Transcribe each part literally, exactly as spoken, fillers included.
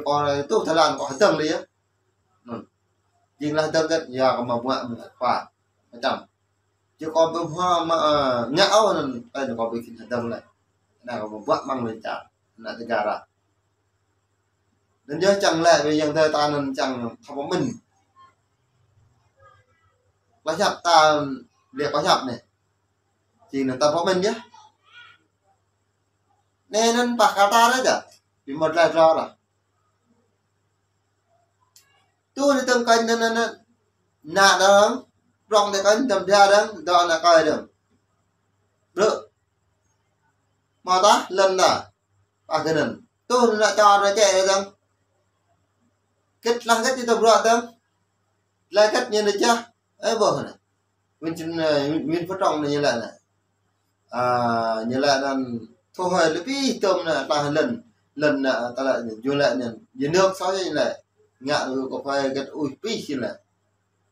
Pô anai tuh tơlan kâo hơdơ̆ng lĕ yơh. Anŭn. Jing lah hơdơ̆ng kơ yua kâo mă bruă mă khua. Mă čăm. Či kâo ƀu hmâo mă, ơ, ngă ôh anŭn, ơ, kâo ƀu khĭn hơdơ̆ng lĕ. Anai kâo mă bruă mơ̆ng lĕ čar. Ană tơgara. Anŭn yơh čang lĕ wơ̆t yang tơ ta anŭn čang thâo pơmĭn. Pơhiăp ta, lĕ pơhiăp anai. Jing anŭn ta pơmĭn yơh. Anai anŭn pah kơ ta ră čă. Ƀu mơ̆t lĕ ră ră. Tuh anai tơ̆ng kơnh anŭn anŭn anŭn. Ană dơ̆ng, prŏng tơ kơnh, tơm dia dơ̆ng, dŏ ană kơi dơ̆ng. Brơ̆. Hmâo tah, lŏn tah. Pah kơ anŭn. Tuh anŭn ană čô ană čĕ dơ̆ng. Hơget lah hơget či tơm bruă dơ̆ng. Tơlơi hơget ñu anŭn čah. Ơ, ƀuh anai. Win čin, ơ, win, win pơtrŏng anai ñu laĭ anai. Ơ, ñu laĭ anŭn thu hơi lĕ pih tơm anai tah lŏn. Lŏn anai, tơlơi anai, ñu laĭ anŭn. Ñu nơ̆k soh ñu laĭ. Ngă lu kơ phai hơget ui pih ñu laĭ.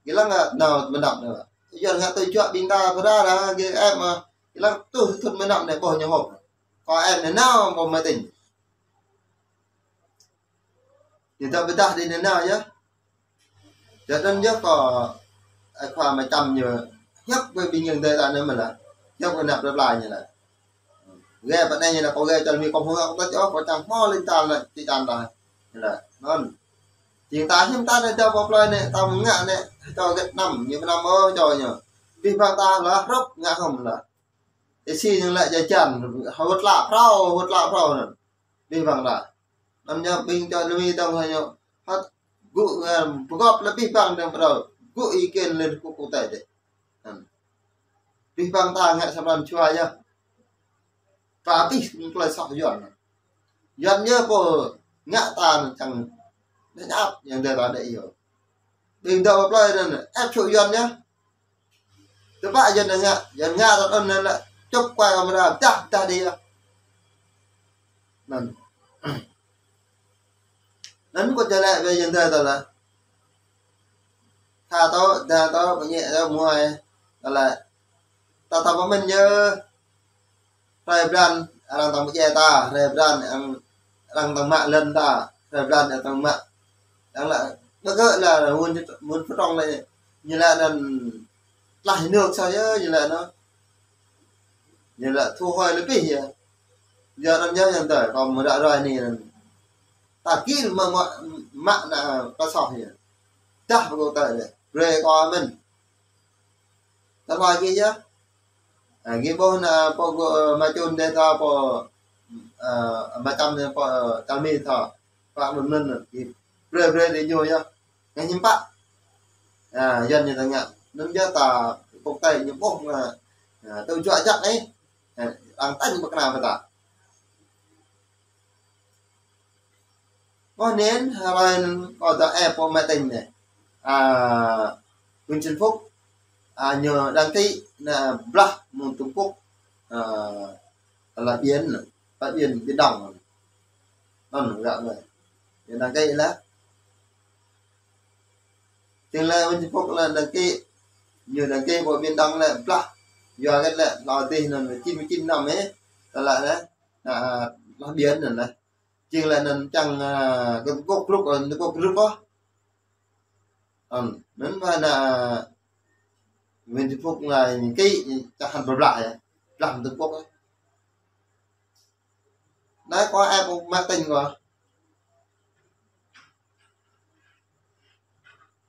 Gih lăng ngă nao mơnăp anai. Yua ngă tui juă ƀing ta pơră ră, gih ĕp mă. Gih lăng tuh thŭn mơnăp anai ƀuh ñu hŏp. Kâo ĕp anai nao ƀuh mă tĭng. Ñu ta pơdah đi anai nao yơh. Yua anŭn yơh kâo, ơ, khua mă čăm ñu hiăp kơ ƀing yang tơ ta anai mơ̆n lah. Hiăp kơ ană plơi pla ñu lah. Gai pơ anai ñu lah, kâo gai čar Mi kâo hmâo kâo tơč ôh, kâo čang hmâo lin tal lah, či čan lah. Ñu lah, anŭn. Jing ta hiư̆m ta anai čar pơ plơi anai, ta mơ̆ng ngă anai, čô hơget anăm, ñu pơanăm ôh čô ñu. Abih bang ta lah, hrup ngă hŏm lah. Ih si ñu lah jơjan, hơwơ̆t lă phrâo, hơwơ̆t lă phrâo anŭn. Abih bang ta. Anŭn ñu ƀing čar Mi dơ̆ng hă ñu. Hăt gŭ, ơ, pơgop lĕ abih bang dơ̆ng phrâo. Gŭ ikin lĕ kŭ kŭ tơi dêh. Anŭn. Abih bang ta ngă sa pran jua yơh. Pă abih tơlơi soh Yuan. Yuan ñu pô ngă ta anŭn čang anai ăp yang dêh ta anai yơh. Ƀing dŏ pơ plơi anŭn ĕp čŭ Yuan ñu. Tơpă Yuan ngă, Yuan ngă ta anŭn lĕ čŭp kuai kamera, dah, dah đi yơh. Anŭn. Anŭn kâo čang lĕ wơ̆t yang tơ ta lah. Tha tŏ, dah tŏ, pơñĕ tŏ, muai. Ta lah. Ta thâo pơmĭn yơh. Hrơi blan, arăng tơ̆ng pơdjai ta, hrơi blan, arăng, arăng tơ̆ng mă lŏn ta, hrơi blan, arăng tơ̆ng mă. Arăng lah, ƀơ gơ̆ lah, mun, mun pơtrŏng lĕ, ñu lah anŭn, lah ñu nơ̆k soh yơh, ñu lah anŭn. Ñu lah thu hơi lĕ pih yơh. Yua anŭn yơh yang tơ, kâo mơ̆ ră ruai anai anŭn. Ta gir mă, mă, mă ană ta soh yơh. Dah pơgop tơi lĕ, brơi kâo mơ̆n. Ta lah gih yơh. Ơ, gih ƀuh ană pô gơ̆, ơ, mă čun dêh ta pô, ơ, mă čăm dêh pô, ơ, čar Mi ta. Pă anŭn anŭn, gih brơi brơi đi ñu yơh. Ngă hiư̆m pă. Ơ, Yuan ñu ta ngă. Anŭn yơh ta pơkŏ tơi ñu ƀuh ngă. Ơ, tơl juă jăk anai. Ơ, arăng tañ pơkra pơ ta. Ƀuh anŭn, hrơi anŭn kâo dŏ ĕp pô mă tĭng anai. Ơ, Nguyễn Xuân Phúc, ơ, ñu đăng ký, anai, blah mơ̆ng Trung Quốc, ơ, tơlơi biển, tơlơi biển, Biển Đông. Anŭn, gơ̆ anai. Ñu đăng ký lah. Tơl lĕ Nguyễn Xuân Phúc lah đăng ký, ñu đăng ký pô Biển Đông lĕ blah. Yua hơget lĕ, hlâo dih anŭn chín mươi chín năm ĕ, tơlơi lĕ. Anai, lah biển anŭn lah. Jing lah anŭn čang, ơ, kơ gŏp grup, ơ, gŏp grup ôh. Anŭn, anŭn mơ̆ anai, Nguyễn Xuân Phúc anai ký, čang hăn pơblah yơh. Blah mơ̆ng Trung Quốc yơh. Anai kâo ĕp mă tĭng kâo.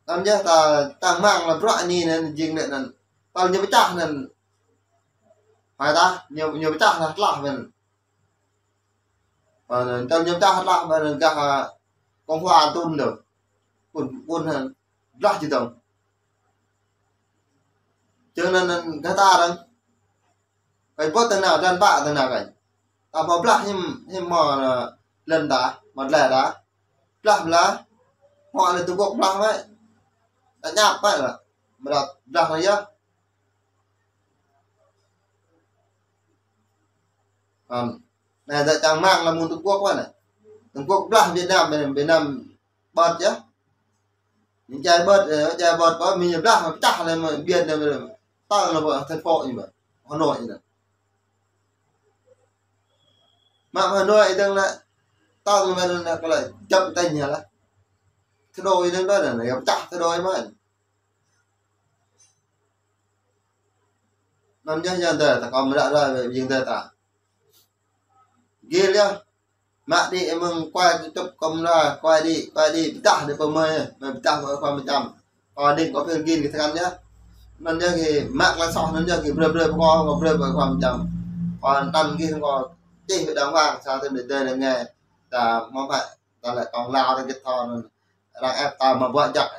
Anŭn yơh ta čang rơmang lah bruă anai anŭn jing lĕ anŭn. Tơl ñu pơčah anŭn. Hai ta, ñu, ñu pơčah lah tlah mơ̆n. Ơ, anŭn tơl ñu pơčah lah mơ̆n gah, ơ, Cộng hòa Tun dơ̆ng. Ƀun, ƀun hă, blah či dơ̆ng. Čang anŭn, anŭn gah ta dơ̆ng. Kơi bŏt tơnao, dan bă tơnao kơi. Ta hmâo blah hiư̆m, hiư̆m hmâo, ơ, lŏn ta, hmâo tơlơi ta. Blah blah. Hmâo anŭn Trung Quốc blah mơ̆. Ta ñăp mơ̆ lah. Mơ̆ ta blah anŭn yơh. Ơ. Anai ta čang rơmang lah mơ̆ng Trung Quốc mơ̆ anai. Trung Quốc blah Việt Nam, Việt Nam ƀơ̆t yơh. Ñu djai ƀơ̆t, ơ, djai ƀơ̆t pơ Mi ñu blah, pơčah lĕ mơ̆ biển anai mơ̆. Tơl anŭn pơ thành phố ñu mơ̆. Hà Nội ñu anŭn. Mă Hà Nội dơ̆ng lĕ. Tơl mơ̆n anŭn kơ lĕ jăp tơña lah. Tơdơi anŭn ƀơi anŭn, yua pơčah tơdơi mơ̆n. Anŭn yơh, yơh tơ, ta kơ mơ̆ ră ruai, yơh tơ ta. Gir yơh. Mă đĭ mơ̆ng kuai tơtŭp kơ mơ̆ ruai, kuai đĭ, kuai đĭ, pơdah đĭ pơ mơi, mơi pơdah pơ khua mơčăm. Kơ đĭ kơ phir gir kơ tơkan yơh. Anŭn yơh kơ mă kơ lĕ soh, anŭn yơh kơ brơi brơi pơkŏ, kơ brơi pơ khua mơčăm. Kơ anŭn gir kơ čih pơ đang wang, sa tơm đĭ tơlơi ngă. Ta mơ̆ pă, ta lĕ kông lao ta git thon. Arăng ĕp ta mă ƀuă jak.